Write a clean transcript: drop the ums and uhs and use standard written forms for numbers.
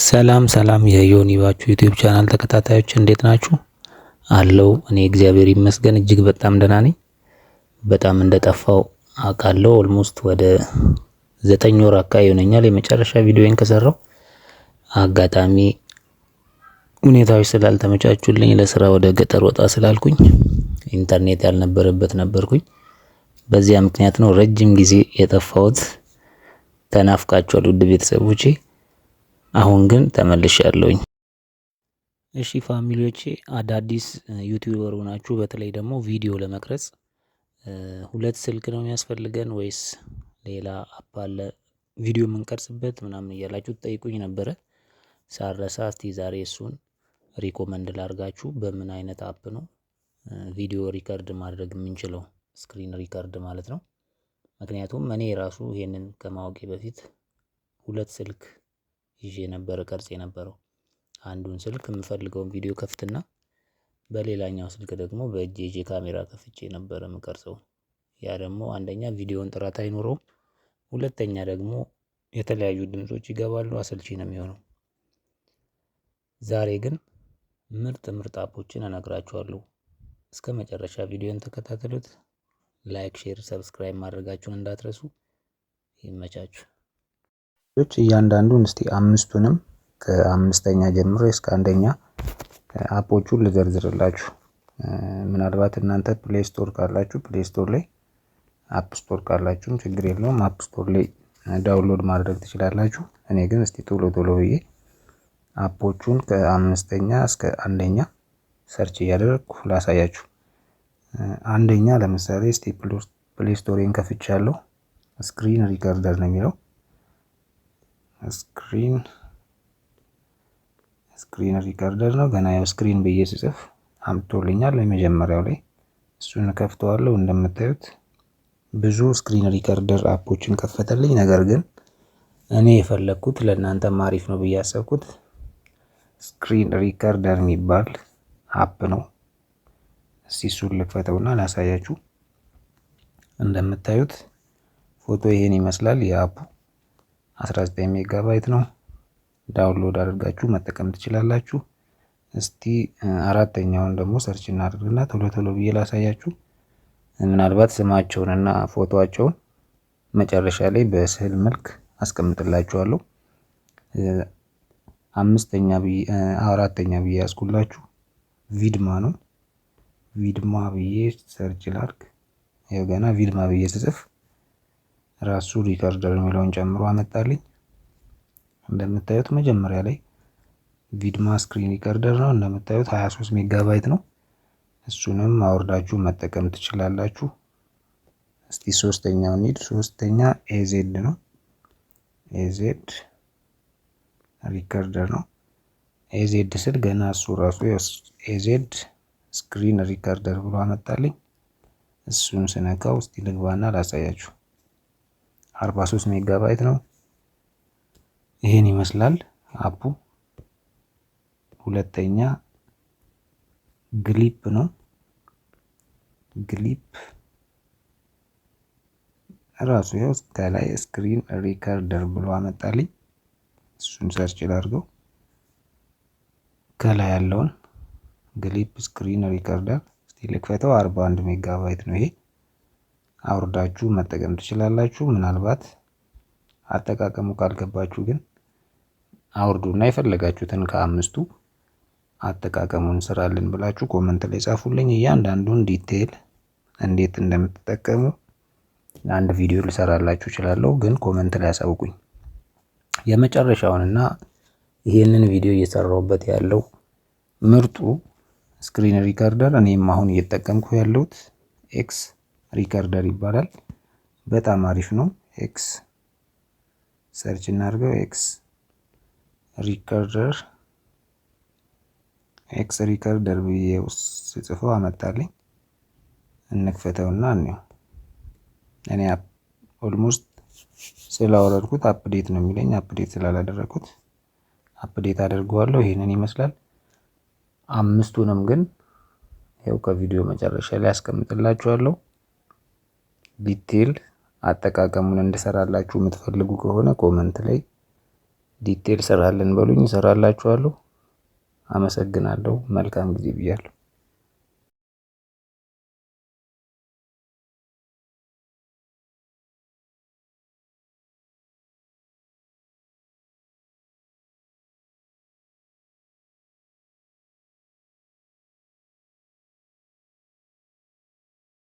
ሰላም ሰላም የዮኒ ባቹ YouTube channel ተከታታዮች፣ እንዴት ናችሁ? አለው፣ እኔ እግዚአብሔር ይመስገን እጅግ በጣም ደህና ነኝ። በጣም እንደጠፋው አውቃለሁ። Almost ወደ 9 ወር አካባቢ ይሆነኛል የመጨረሻ ቪዲዮን ከሰራው። አጋጣሚ ሁኔታዎች ስላልተመቻቹልኝ፣ ለስራ ወደ ገጠር ወጣ ስላልኩኝ፣ ኢንተርኔት ያልነበረበት ነበርኩኝ። በዚያ ምክንያት ነው ረጅም ጊዜ የጠፋሁት። ተናፍቃችኋል ውድ ቤተሰቦቼ። አሁን ግን ተመልሻለሁኝ። እሺ family ዎቼ፣ አዳዲስ YouTuber ሆናችሁ በተለይ ደግሞ ቪዲዮ ለመቅረጽ ሁለት ስልክ ነው የሚያስፈልገን ወይስ ሌላ app አለ ቪዲዮ የምንቀርጽበት ምናምን እያላችሁ ትጠይቁኝ ነበረ። ሳረሳ እስቲ ዛሬ እሱን recommend ላርጋችሁ፣ በምን አይነት app ነው ቪዲዮ record ማድረግ የምንችለው፣ screen record ማለት ነው። ምክንያቱም እኔ ራሱ ይሄንን ከማወቄ በፊት ሁለት ስልክ ይዤ ነበር ቀርጽ የነበረው። አንዱን ስልክ የምፈልገውን ቪዲዮ ከፍትና በሌላኛው ስልክ ደግሞ በእጄ ይዤ ካሜራ ከፍቼ ነበረ የምቀርጸው። ያ ደግሞ አንደኛ ቪዲዮውን ጥራት አይኖረውም፣ ሁለተኛ ደግሞ የተለያዩ ድምጾች ይገባሉ፣ አሰልቺ ነው የሚሆነው። ዛሬ ግን ምርጥ ምርጥ app ኦችን እነግራችኋለሁ። እስከ መጨረሻ ቪዲዮን ተከታተሉት። Like፣ share፣ subscribe ማድረጋችሁን እንዳትረሱ። ይመቻችሁ። እያንዳንዱን እስቲ አምስቱንም ከአምስተኛ ጀምሮ እስከ አንደኛ app ኦቹን ልዘርዝርላችሁ። ምናልባት እናንተ Play Store ካላችሁ Play Store ላይ፣ App Store ካላችሁም ችግር የለውም፣ App Store ላይ download ማድረግ ትችላላችሁ። እኔ ግን እስቲ ቶሎ ቶሎ ብዬ app ኦቹን ከአምስተኛ እስከ አንደኛ search እያደረግኩ ላሳያችሁ። አንደኛ ለምሳሌ እስቲ Play Store ኤን ከፍቻለሁ። Screen recorder ነው የሚለው፣ screen recorder ነው። ገና ያው screen ብዬ ስጽፍ አምጥቶልኛል የመጀመሪያው ላይ፣ እሱን ከፍተዋለሁ። እንደምታዩት ብዙ screen recorder app ኦችን ከፈተልኝ። ነገር ግን እኔ የፈለግኩት፣ ለእናንተም አሪፍ ነው ብዬ ያሰብኩት screen recorder የሚባል app ነው። እስቲ እሱን ልክፈተውና ላሳያችሁ። እንደምታዩት ፎቶ ይሄን ይመስላል። የ app ኡ 19 ሜጋባይት ነው። Download አድርጋችሁ መጠቀም ትችላላችሁ። እስቲ አራተኛውን ደግሞ search እናድርግና ቶሎ ቶሎ ብዬ ላሳያችሁ። ምናልባት ስማቸውንና ፎቶቸውን መጨረሻ ላይ በስዕል መልክ አስቀምጥላችኋለሁ። አምስተኛ ብዬ፣ አራተኛ ብዬ ያዝኩላችሁ Vidma ነው። Vidma ብዬ search ላድርግ። ያው ገና Vidma ብዬ ስጽፍ ራሱ recorder የሚለውን ጨምሮ አመጣልኝ። እንደምታዩት መጀመሪያ ላይ Vidma screen recorder ነው። እንደምታዩት 23 ሜጋባይት ነው። እሱንም አውርዳችሁ መጠቀም ትችላላችሁ። እስቲ ሶስተኛው እንሂድ። ሶስተኛ AZ ነው። AZ recorder ነው። AZ ስል ገና እሱ ራሱ AZ screen recorder ብሎ አመጣልኝ። እሱን ስነካው እስቲ ልግባና ላሳያችሁ። 43 ሜጋባይት ነው። ይሄን ይመስላል app ኡ። ሁለተኛ Glip ነው። Glip ራሱ ያው ከላይ screen recorder ብሎ አመጣልኝ። እሱን search ላድርገው። ከላይ ያለውን Glip screen recorder እስቲ ልክፈተው። 41 ሜጋባይት ነው ይሄ። አውርዳችሁ መጠቀም ትችላላችሁ። ምናልባት አጠቃቀሙ ካልገባችሁ ግን አውርዱና የፈለጋችሁትን ከአምስቱ አጠቃቀሙን ስራልን ብላችሁ comment ላይ ጻፉልኝ። እያንዳንዱን detail እንዴት እንደምትጠቀሙ አንድ ቪዲዮ ልሰራላችሁ እችላለሁ፣ ግን comment ላይ አሳውቁኝ። የመጨረሻውንና ይህንን ቪዲዮ እየሰራሁበት ያለው ምርጡ screen recorder፣ እኔም አሁን እየተጠቀምኩ ያለሁት፣ X Recorder ይባላል። በጣም አሪፍ ነው። X search እናድርገው። X Recorder፣ X Recorder ብዬ ስጽፈው አመጣልኝ። እንክፈተውና እንየው። እኔ almost ስላወረድኩት update ነው የሚለኝ። Update ስላላደረግኩት update አድርገዋለሁ። ይሄንን ይመስላል። አምስቱንም ግን ይኸው ከቪዲዮ መጨረሻ ላይ አስቀምጥላችኋለሁ። Detail አጠቃቀሙን እንድሰራላችሁ የምትፈልጉ ከሆነ comment ላይ Detail ስራልን በሉኝ፣ እሰራላችኋለሁ። አመሰግናለሁ። መልካም ጊዜ ብያለሁ።